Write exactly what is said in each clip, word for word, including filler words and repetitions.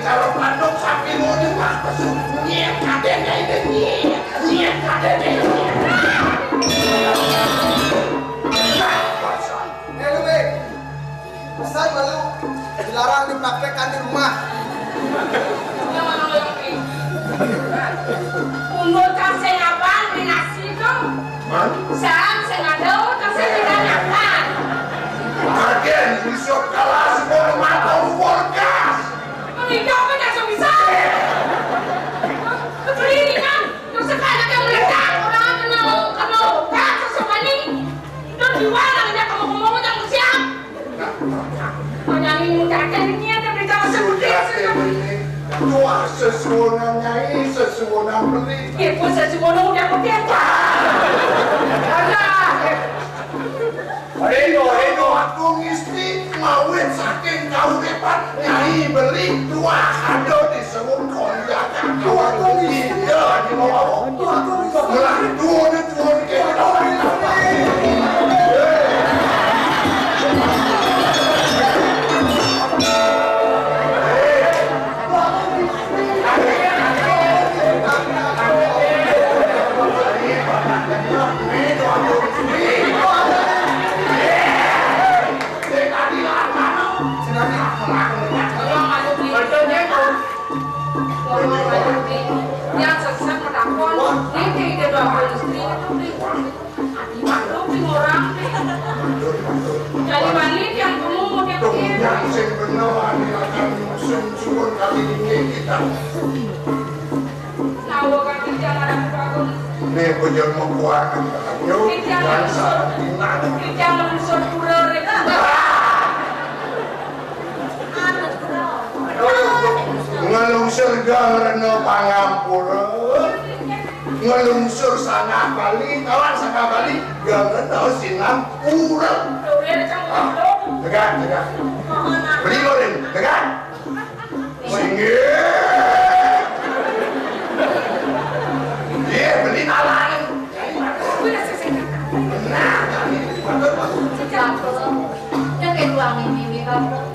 Kalau panduk sapi mau dimakan, nyet kadene ini, nyet, nyet kadene ini. Eh, lu, Be. Pesan malu dilarang dipraktekkan di rumah. Undur kasih abang di nasi tuh. Hah? Sam, sing ada, tapi sing ada. Agen, usut kalah semua mata kulkas. Menikah apa tak bisa? Kecurigaan. Terus sekarang yang meledak, orang kena, kena gas, sesuatu ni. Terus jual lah, dia kamu ngomong, tak siap. Kau jangan minta akan ni, ada berita macam ni. Sudah, ini. Tuah sesuunan nyai, sesuunan beli. Ya, pun sesuunan udah kopi apa? Alah. Reno, Reno, aku ngisti mawit saking kauripan nyai beli tuah ada di sewu konjakan. Aku ngisti. Iya, di bawah. Aku ngisti. Melah, tuh, tuh, tuh, tuh. Yang sesat menakon, ini tidak ada istri itu, Adi maklum ning orang nih. Jadi balik yang kamu mau diapain? Yang sing bener, ane akan nyusun suwun kali ini kita. Lawa kaki jangan aku bangun. Ini bujur mengkuat. Yuk, kita jangan salah tinggal. Kita menyusun pura, Rek. Ngelungsur geng rena pangampura. Ngelungsur sanggah Bali, kawan sanggah Bali, geng rena sinam pura. Ah, tegak, tegak. Beli loh, Rin, tegak. Singgih. Iya, beli talangan. Nah, tadi, bagus, bagus. Sejak dulu, yang kedua mimpi, Bapak.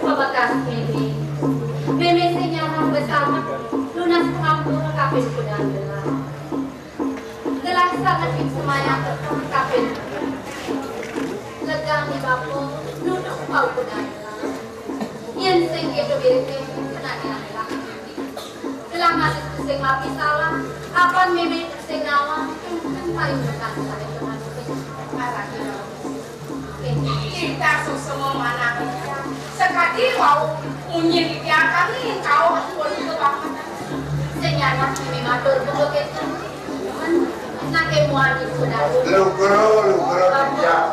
Pamekasne, Mémé sing nyarah besanget nunas pangampura kaping pindang gelah. Gelah sanget ing semaya kaping. Legang di bapa nuduh paukunan gelah. Yén sing kéto birké kenane gelah. Gelah masih sing mapi salah, apan Mémé sing ngawang, enten payu tekan saking pangampura. Kita susuma manah. Sekadi wau munyi titiang kami kau pun kebangetan. Sing nyarah kami matur buka kita. Nake muani sudah. Lugro, lugro, titiang.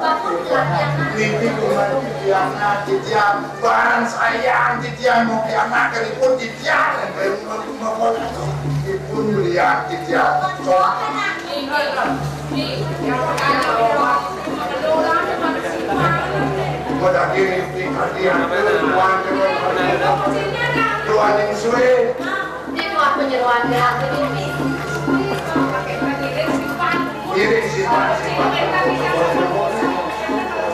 Niki kuman titiang, nah, titiang. Barang sayang titiang mau kiamat, kalipun titiang. Ipun melihat titiang. Modaki tingkati anu, wan, tuan ing suwe. Ini tuan penyeruan gerak ini. Iring simpan, simpan.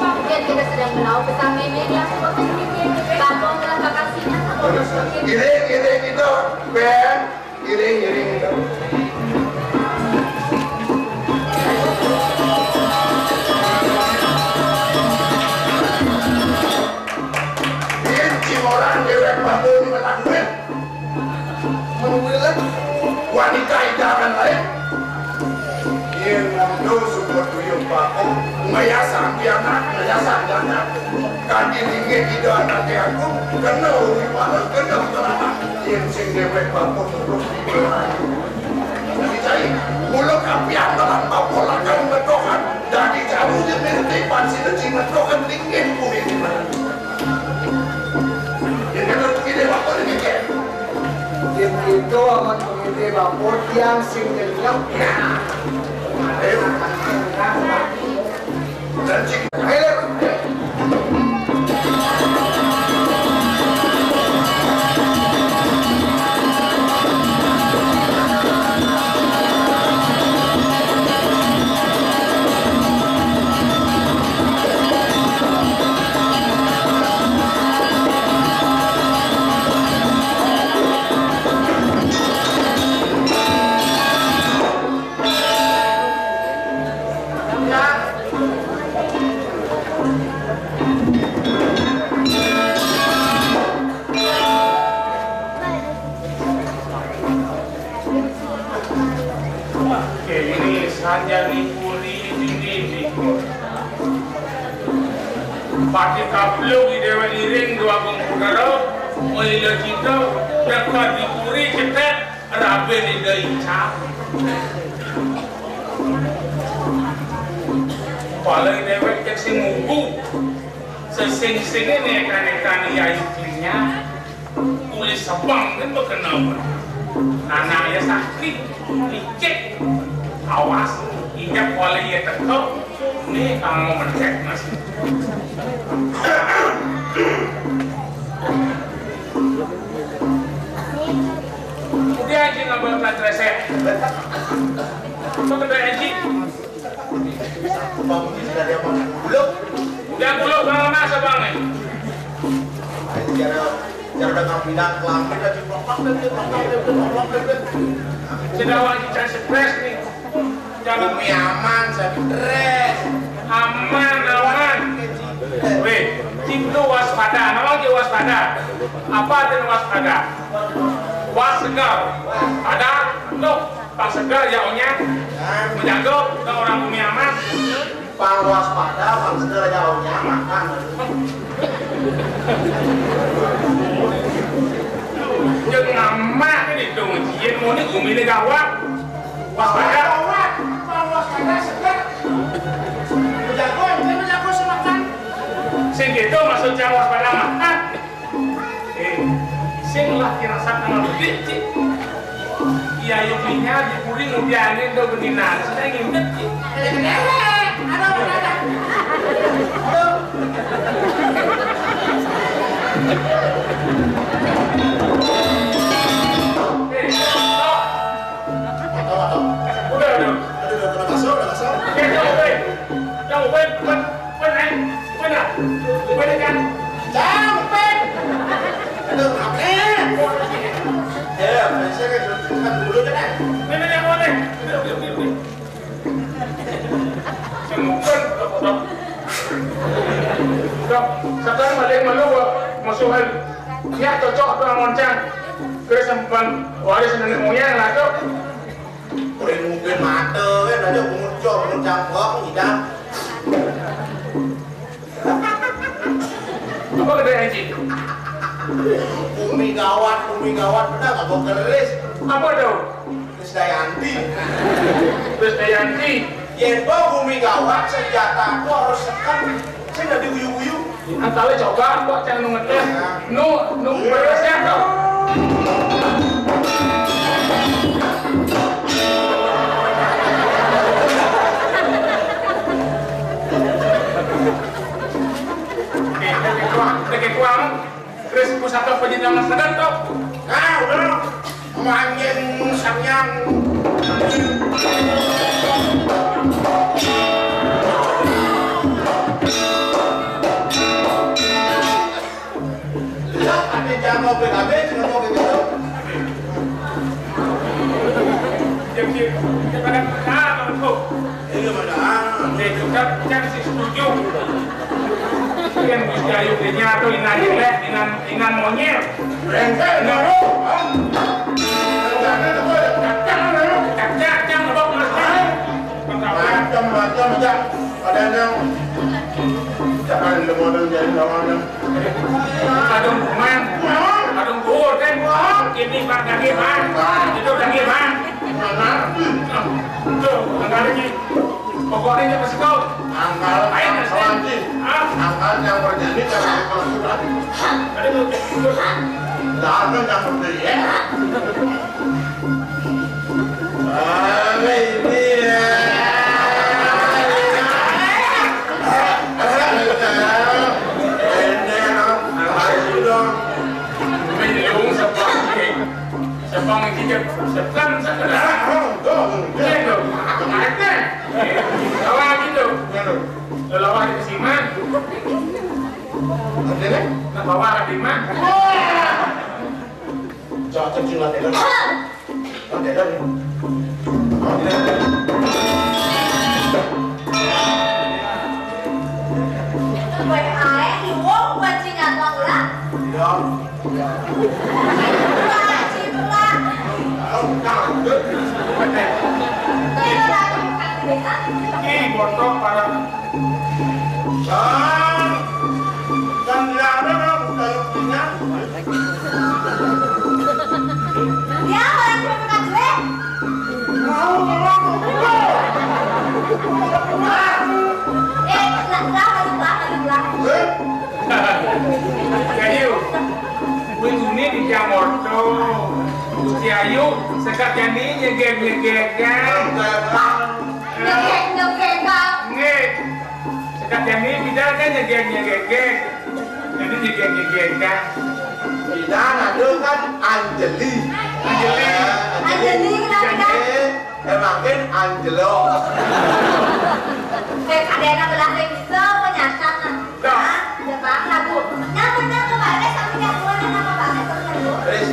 Mungkin kita sedang menahu pesan ini, ya. Bakal gerak bakal sini. Iring, iring itu, Ben. Iring, iring, iring. Yen cimoran dewek bambu ni matak duit. Wanita idaman lain. Yen nando sumpah tuyung bako, ngayasang pianak, ngayasang danak. Kanti linggih ida anake agung, kena uri pala, kena teranak. Yen sing dewek bapa terus dibelai. Dadi cai, mula kapian telan bapa lakar ngetokan, dadi jaru yen mirip tiban sida sing ngetokan linggih kuwi. Yen kena kene bapa linggih. Yen kita aman penginte bapa tiang sing nyenyap. Nah. Ayo. Jani puri ini dikon. Pati kaplung di Dewa Iring dua bengkudara, mulai cita, dekat di puri cetek, rabe di daica. Pala dewek cek sing munggu, sesing sini nih kanekan iya yuklinya. Tulis sebang kan bekenal. Anak ya sakti, licik, awas, injak wali ya teko. Nih kamu mencek mas. Udah aja ngambil plat resep. Itu kedai aja. Bang, ini sudah dia mau buluk. Udah buluk sama masa bang nih. Cara cara dagang pindah kelambi tadi plok plok plok plok plok plok plok. Sudah wajib cari stres nih. Jangan bumi aman, stres. Aman, aman. Weh, itu waspada. Nama dia waspada? Apa artinya waspada? Was segar. Ada? Tuh. Pang seger ya onyang. Menjaga ke orang bumi aman. Pang waspada, pang seger ya onyang makan. Jeung ngamak ini dong, jin muni bumi ini gawat. Waspada. Gawat, pang waspada seger. Menjaga, dia menjaga semakan. Sing gitu maksudnya waspada mah. Eh, sing lah kirasa kana gede, Cik. Iya, yuk, nya di puri ngudiane do geninan, saya ngintet, Cik. Aduh, aduh. Eh, stop. Udah, udah. Udah, udah, udah masuk, udah masuk. Eh, jauh, eh. Jauh, eh. Pun, pun, eh. Pun, ah. Pun, eh, kan. Jauh, eh. Aduh, maaf, eh. Ya, saya kan dulu kan, eh. Ini, ini, ini, ini. Udah, udah, udah, udah. Udah, sekarang balik malu, gua musuhan. Ya, cocok tuh, ngoncang. Terus sempat waris nenek moyang lah, tuh. Udah nungguin mata, kan, aja bungul cok, bungul cangkok, ngidam. Apa kata Haji? Bumi gawat, bumi gawat, benar nggak mau keris. Apa tuh? Krisdayanti. Krisdayanti. Yen bumi gawat, senjata aku harus sekat. Saya nggak diguyu-guyu. Antale coba kok cang nu ngetes. Nu nu beres ya to. Oke, oke, kuang, oke, kuang. Terus pusaka penjenjangan sedang to. Nah, udah. Manjing Sangyang. Lah, ada jago P K B, jago gitu. Jadi, kita kan, ah, betul. Iya, mana? Dia juga kan si setuju. Kan Gusti Ayu punya atau inan jelek, inan, inan monyet. Brengsek, nyamuk. Brengsek, nyamuk. Cacang, nyamuk. Cacang, nyamuk, Mas. Macam-macam aja. Ada yang jangan lemodong jadi lawannya. Kadung kuman. Kadung kuur, kan? Ini, Bang, daging, Bang. Itu daging, Bang. Mana? Tuh, angkal lagi. Pokoknya dia pasti kau. Angkal, ayo, angkal, Mas. Anjing. Ah. Angkal yang berjanji jangan bersurat. Ada tuh. Jangan yang berdiri, ya. Amin. Sepang tiga, sepang sekedar. Iya dong. Apa gitu? Lelawar di Siman. Nah, bawa ke Siman. Cocok sih latihan. Latihan. Latihan. Itu baik aja, iwong buat sing atau ulah. Iya. Wajib lah. Tahu, tahu. Iya, lagi. Foto para. Ah, dan dilarang kayu punya. Dia orang pembuka duit. Mau tolong. Eh, lah, lah, lah, lah. Eh? Kayu. Kuwi dunia di Jakarta. Gusti Ayu, sekat jani nyegek-nyegek kan. Nyegek, nyegek, Kak. Nggih. Sekat jani bidan kan nyegek-nyegek. Jadi nyegek-nyegek kan. Bidan anu kan Anjeli. Anjeli. Eh, Anjeli. Anjeli kenapa, Kak? Jani, eh, makin Anjelo. Eh, ada yang belah yang bisa menyasar, nah. Dah. Nah, udah paham lah, Bu. Nah, benar tuh, Pak Alex, aku jagoan yang nama Pak Alex, benar, Bu. Terus?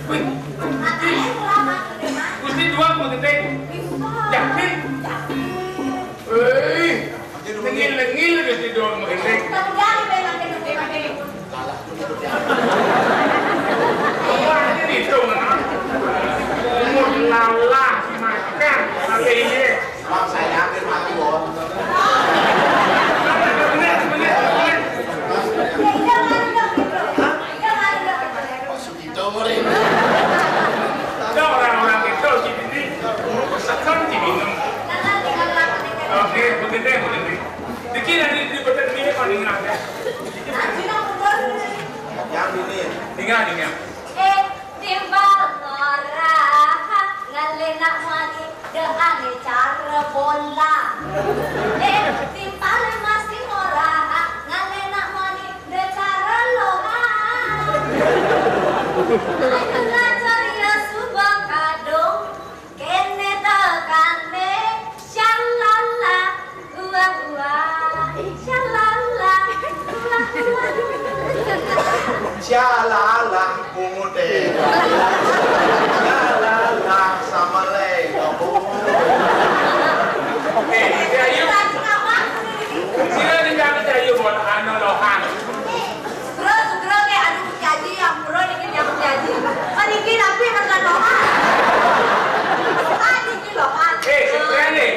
Wih. Makanya selamat, Pak. Gusti dua, Bu Gede. Bisa. Yakin? Yakin. Wih. Lengil-lengil Gusti dua, Bu Gede. Tapi jangan main makin, makin. Wah, ini dihitung, nah. Umur lalah, makan, sampai iya. Bang, saya yakin mati, Bon. Bener, bener, bener. Pak Sugito, Bon. Ada orang-orang itu, sini, sekarang diminum. Oke, begitu, begitu. Dikira di, di betul ini paling ada. Yang ini. Dengar, dengar. Eh, timpal ora ngalena mani de ane cara bola. Eh, timpal masih ora ngalena mani de cara loha. Ayo ngajar ya suba kadung. Kene tekane, syalala, uah, uah, syalala, uah, uah. Syalala, punguté. Syalala, sama lé, pungut. Eh, Dayu. Sira ning kami Dayu, Bon, anu lohan. Bro, segera ke, aduh, Gusti Aji, ampura niki nyambut Gusti Aji. Paniki tapi merlan lohan. Ah, niki lohan. Eh, sebenarnya,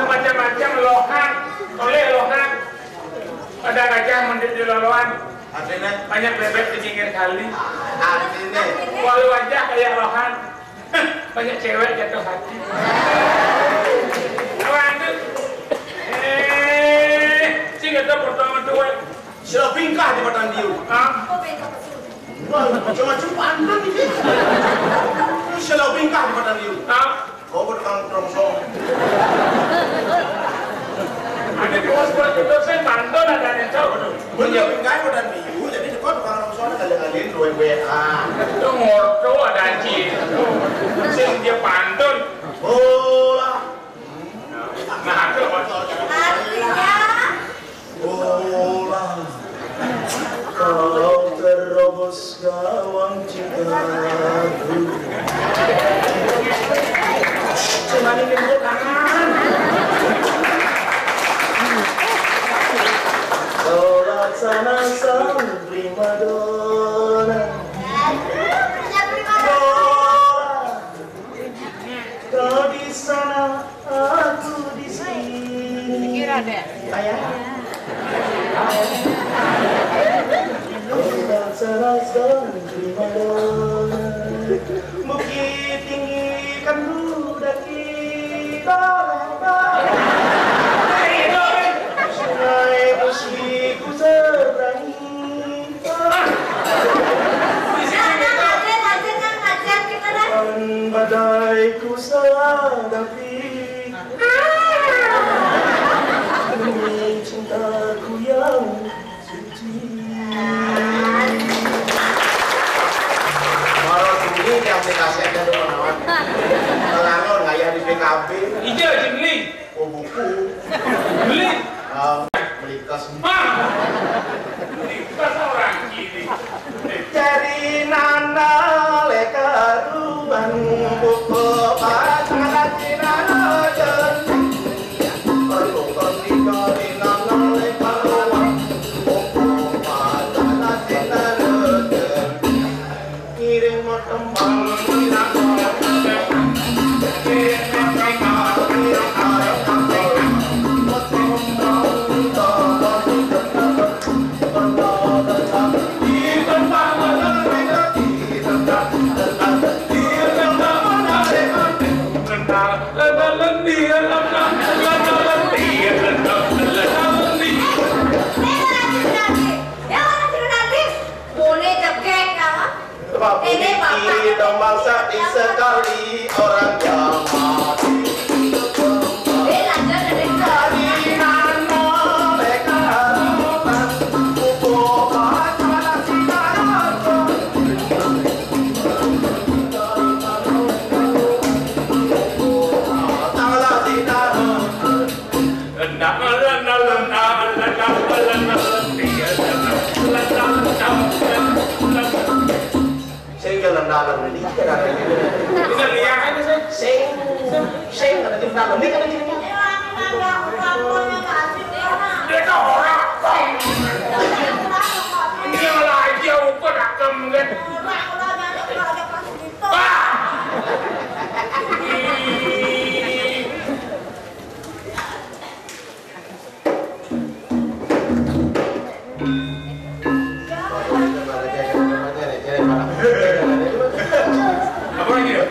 macam-macam lohan, oleh lohan. Ada gajah mendit di loloan. Artinya? Banyak bebek di pinggir kali. Artinya? Walau wajah kayak lohan. Banyak cewek jatuh hati. Waduh. Eh, sing ada pertama dua. Sira bingkah di Padang Biu. Hah? Wah, cuma-cuma pantun iki. Sira bingkah di Padang Biu. Hah? Kok tukang trongso. Ada bos buat itu sing pantun ada yang tahu tuh. Mun ya bingkah Padang Biu, jadi teko tukang trongso kali-kali duwe W A. Itu ngorto ada aja. Sing dia pantun. Bola. Nah, itu. Artinya? Bola. Kau terobos gawang cintaku. Cuman ini bukan. Kau laksana sang primadona. Bola. Kau di sana, aku di sini. Ayah. Kau tak salah seorang primadona. Bukit tinggi kan mendaki dalam. Sungai bersih ku seberangi. Badai ku hadapi demi cintaku yang suci. Kalau sini di aplikasi ada tuh kawan. Kalau nggak ya di P K B. Iya, Jimli. Oh, buku. Beli. Ah, beli tas. Mah. Beli tas orang kiri. Jari nana lekaruan buku pasangan cinana jeng. Perlu kondikori nana lekaruan buku pasangan cinana jeng. Ngiring mau tembang, ngiring mau tembang, ngiring mau tembang, ngiring mau Sekali orang yang mati. Eh, lanjut, lanjut. Dari nana mereka harapan kukuh pacaran si nana. Tanggal si nana. Sing jalan dalam ini, jalan ini. Bukan dia. Sing, sing, ada di dalam ini, ada di sini. Dia tuh orang. Ini lagi aku pun akan melihat. Wah. Apa lagi ya?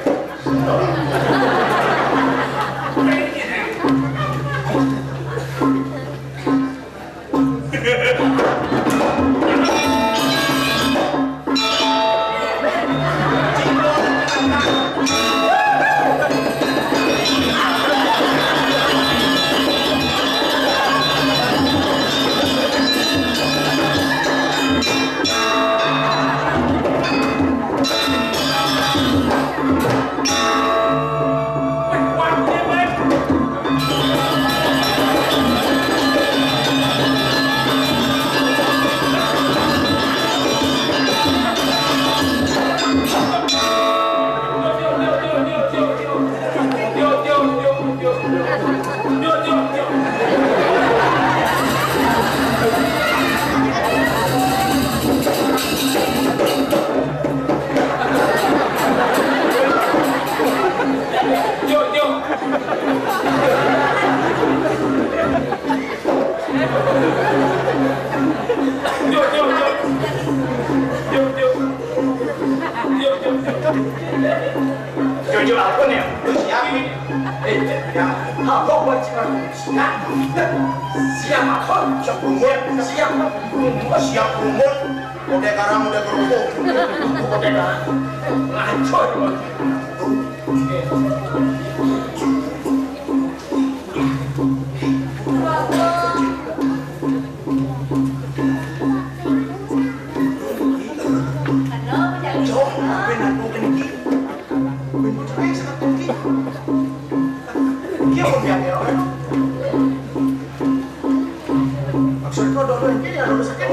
Jojo apa nih? Siap nih. Eh, ya, apa buat siapa? Siap. Siap apa? Siap rumput. Siap rumput. Siap rumput. Udah karang, udah kerupuk. Udah karang. Ngaco. Maksudku, dulu ini ada sakit.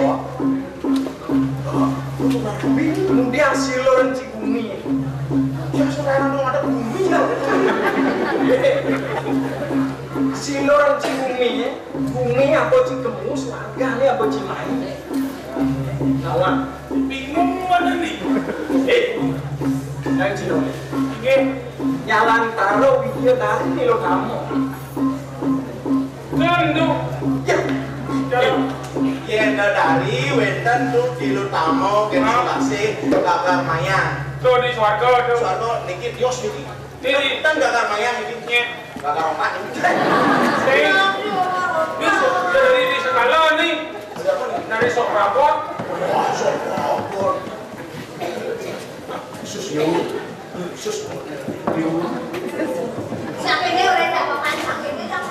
Kemudian si Loren Cigumi. Ya, saudara dong ada bumi ya. Si Loren Cigumi, bumi apa Cigemu, wargane apa Cimahi? Lawan. Bingung mana nih? Eh, Kang Cino. Nggih. Nyalan karo Widya Dari lho kamu. Tentu. Ya. Yen dari wenten tuh di Lutamo, kene sih bakal mayang. Tuh di swarga tuh. Swarga niki tios niki. Ini kan bakal mayang niki. Nggih. Bakal opak niki. Sing. Wis dari di segala nih. Dari sok rapot. Wah, sok rapot. Sus yo. Sus. Yo. Sakene ora tak papan sakene tak.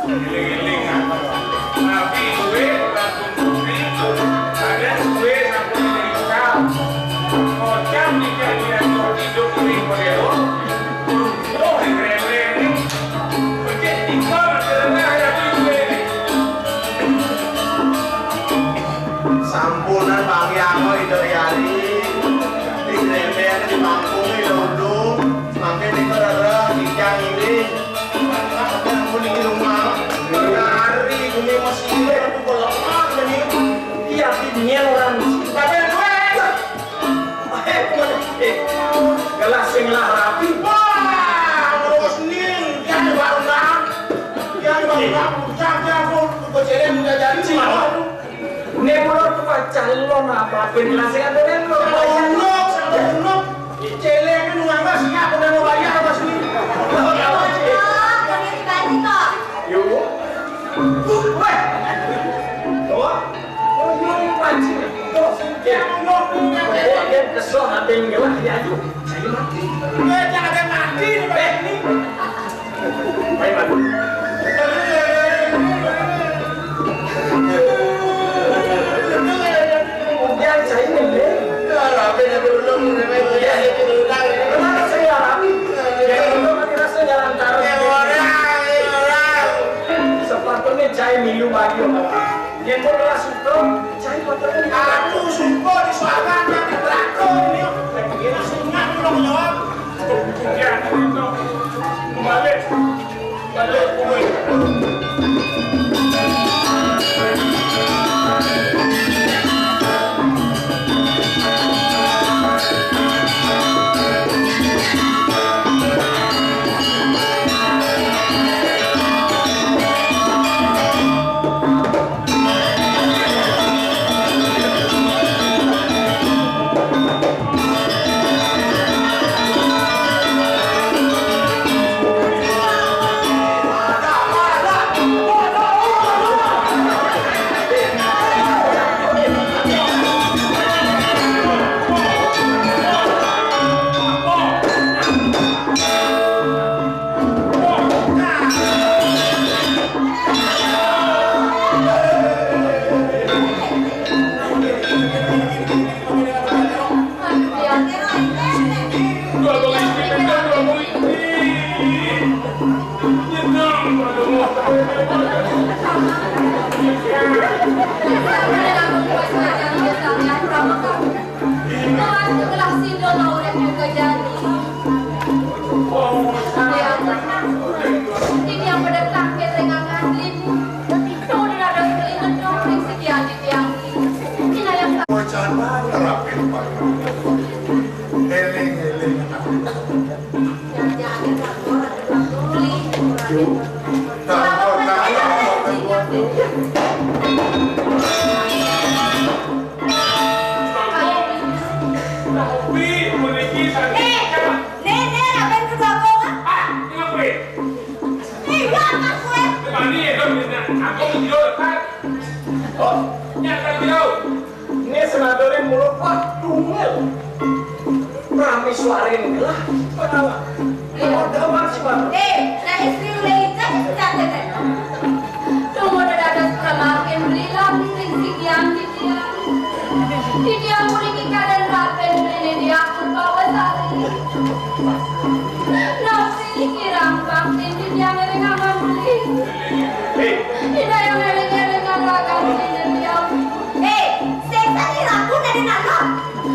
Eling-eling, ah. Nabi duwe, Rasul Putri, ada duwe, Rasul Putri. Kocam di kalian hidup ini model. Oh, dikremleng. Becik tiga, masalah ada duwe. Sampunan Bang Yango Ida Yari. Di Gremeng, di Bangkung, Ida Udung. Mangke nika rara tijang ini. Mangke ampun iki rumah. Hari bumi masih kok lemah ini. Iya, binian orang. Tapi gue. Eh, eh. Gelas sing lah rapi. Wah, terus nih, dia baru nang. Dia baru nang. Cak, cak, kok kok jadi udah jadi sih. Nek kula tuwa calon apa ben gelas sing aturan lho. Kalau unuk, kalau unuk. Celeng nu ngambas siap udah mau bayar apa sih? Yo. Weh. Dia kesel, ada yang ngelah, dia aduh, saya mati. Dia jangan ada mati, Pak. Eh. Baik, Pak. Kemudian saya ngeling. Kenapa saya lari? Yang itu kira saya jalan taruh. Sepatutnya saya milu baju. Yang mau kelas itu, saya patutnya. Aku suka di suaranya di belakang ini. Ini semua belum jawab. Kemudian itu kembali. Ini yang pada terakhir dengan Adlin. Nuwun dados kelingan dong ring siki adi tiang. Inayang Wacana nerapin Pak. Eling-eling. Jangan-jangan lapor beli. Lapor, lapor. Wi, mriki saking. Eh, nih, nih, apa yang kedua gua? Ah, ini apa ya? Iya, Mas, gue. Mani ya, Dok, aku mau jujur, kan? Oh, nyata jauh. Ini senadolin mulut, wah, tunggal. Prameswarin lah, pengawa. Iya. Ada Mas, Mas. Eh, nah, istri udah itu, itu catetan. Tunggu, udah ada prameswarin, belilah, ning sing yang di dia. Di dia mriki kadang rapen, belinya dia, aku bawa sari. Nafsi kirang bakti, di dia ngering aman, beli. Hei. Di dia ngering-ngering akan, beli, di dia. Hei, sing tadi ragu dari nalo.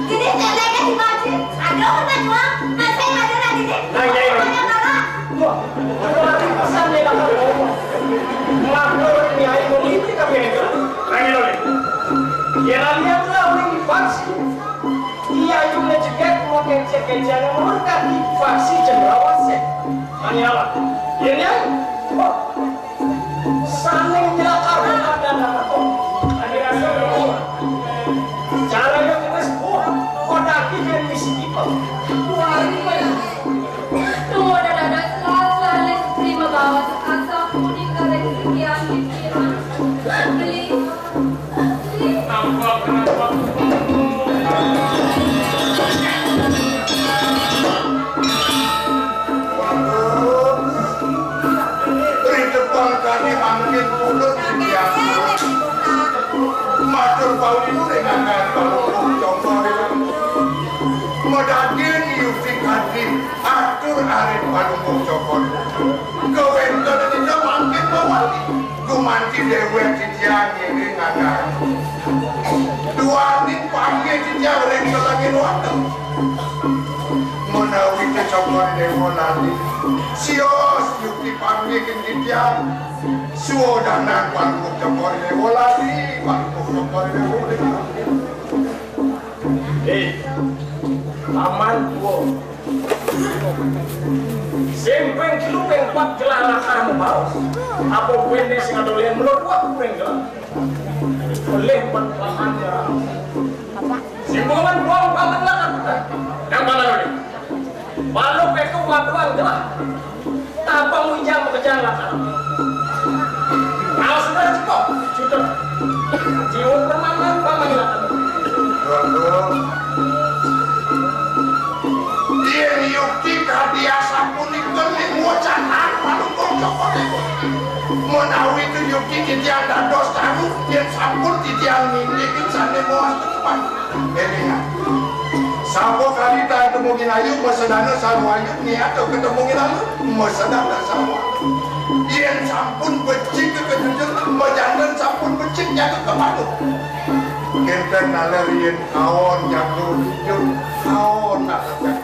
Jadi, saya lagi di masjid. Ada orang jual, masih ada lagi, nih. Nah, iya, iya. Ada orang. Wah, ada lagi pesan nih, Pak. Maklum, ini air mau ngintip, tapi ini. Nah, iya, iya. Ya, lihatlah, orang di faksi. Iya, itu udah jegat, mau kecek-kecek, mau kaki faksi cendrawasih. Nah, iya, Pak. Iya, iya. Wah. Saling nyelakar dan apa? Ada rasa berubah. Caranya terus, wah, kodaki dan misi people. Wah, ini banyak. Tunggu, ada, ada, selalu, selalu, terima bawa sekasa, puni, kering, sekian, pikiran. Beli. Nampak, nampak. Ridepang kane mangkin pundhut titiang. Matur paulinu ring anggan Palungguh Cokor. Medagin yukti kadi atur arit Palungguh Cokor. Kawéntenan dina mangkin mawali. Gumanti déwék titiang ngiring anggan. Duaning panggih titiang ring telenging watu. Menawi Cokor Déwa lali, sios yukti panggih ing titiang. Suwodanang Palungguh Cokor Déwa lali, Palungguh Cokor Déwa lali. Eh, Paman Tuwa. Sing ping telu ping pat gelah lakar mabaos. Apa kuwi sing ada liyan menurut kuwi gelah. Oleh Paman. Sing bukan buang Paman lakar. Yang mana ini? Balu peku waduan gelah. Tapang wijang makejang lakar. Aos sudah cukup, cukup. Jiwa permana, permana lakar. Menawi tuyuki titiang dados taru, yen sampun titiang nindih sané moas tetepan. Élingang. Sapa kali tan temungin ayu, masedana sarwa ayu, niat ketemungin ayu, masedana sarwa ayu. Yen sampun becik kejujur, majanten sampun becik nyaga kepadu. Kénten naler yen kaon jago jujur, kaon naler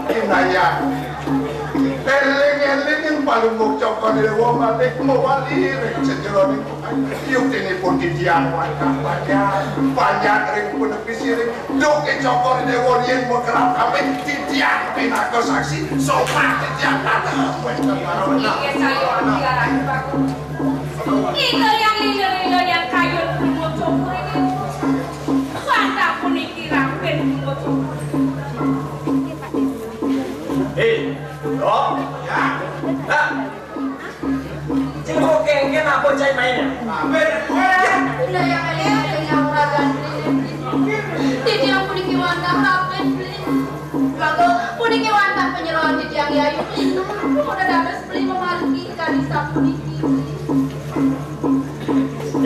kinayah. Éling-éling yen Palungguh Cokor Déwa malih mawali ring sajeroning yuktinipun titiang wantah panjak, panjak ring penepi siring. Duh, Cokor Déwa yen makrab kalih titiang pinaka saksi, sopan titiang tatas wénten. Inggih sayuwakti, Ratu Bagong. Lila yang lila, lila yang kayun, Palungguh Cokor Déwa. Wantah puniki rampin, Palungguh Cokor Déwa. Hé, Dok. Ya. Nah. Cing, kok kéngkén apa cai main ya? Apa? Udah ya, kali ya, yang uragan. Titiang puniki wantah rampin, Bli. Bagus, puniki wantah panyeroan titiang Yayu. Udah dados Bli mamargi kadi sapuniki.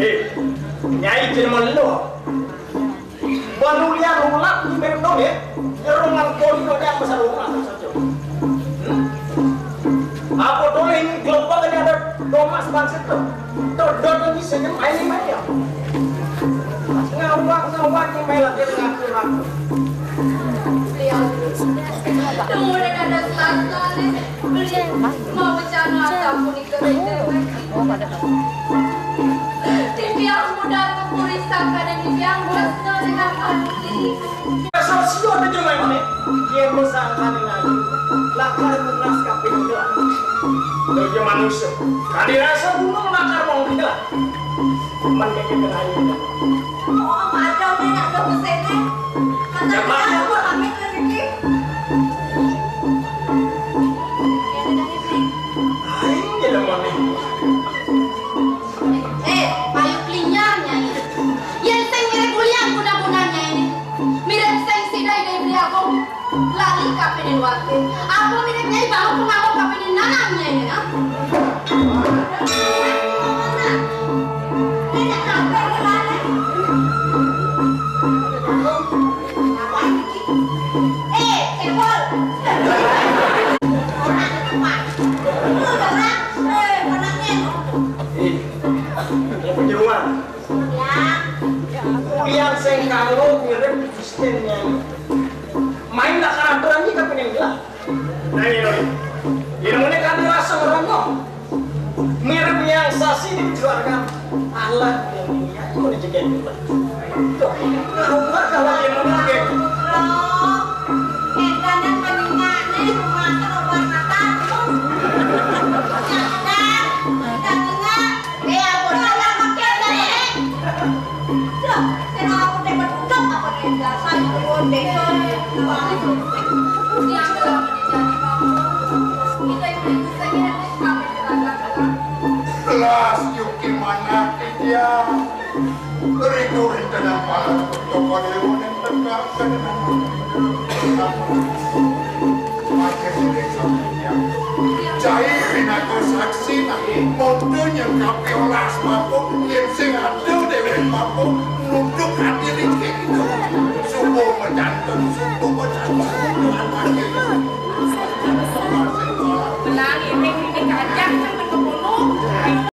Eh, Nyai jeneng lelo. Banulian ulah di Mendo ya. Jerungan koli lo yang besar rumah saja. Hmm? Apa tuh ini gelombang ini ada Thomas Bangsit tuh. Tuh, tuh, tuh, ini senyum, ini main ya. Ngawak, ngawak, ini main lagi dengan aku. Tunggu, udah ada selasa nih. Beli mau bencana asam kuning kering dewek. Titiang muda tuh puri sangka dan titiang bosna dengan hati. Sosio tuh cuma ini. Dia bersangka dengan aku. Lakar lunas kaping gelah. Kerja manusia. Kadi rasa gunung lakar mau gelah. Mending kita ayo. Oh, macam ni nak ke pesene. Macam ni aku pamit lagi. Aing je dah mami. Eh, payu klinyar, Nyai. Yen sing mirip ulian guna-guna, Nyai. Mirip sing sida Ida Beli Agung. Lali kapinin wate. Apa mirip Nyai baru pengawa kapinin nanang, Nyai, ha? Eh, cebol. Ora tepat. Lu berat. Eh, penangin. Eh, yang penyeruan. Ya. Ulian sing kanggo mirip Kristen, Nyai. Main tak karakter aja kapinin gelah. Nah, ini, ini. Ini mana kan rasa ngerono. Mirip yang sasi di keluarga. Allah, ini aku udah jagain. Tuh, rumah kalau dia mau pakai. Kita nih peninggalan rumah terobos mata. Jangan, kita dengar. Eh, aku udah lama kerja, eh. Duh, sing aku teh beduk apa nih, dasar itu desa. Kelas yuki manah dia. Riku rintenan palan toko dewa ning tegak. Cai pinaka saksi, monto nyengkapi olas mabuk, yen sing ada dewek mabuk, nunduk ati licik. Subuh mecanten, subuh mecanten, nunduk ati. Benar, ini, ini kacang, kan, ketemu.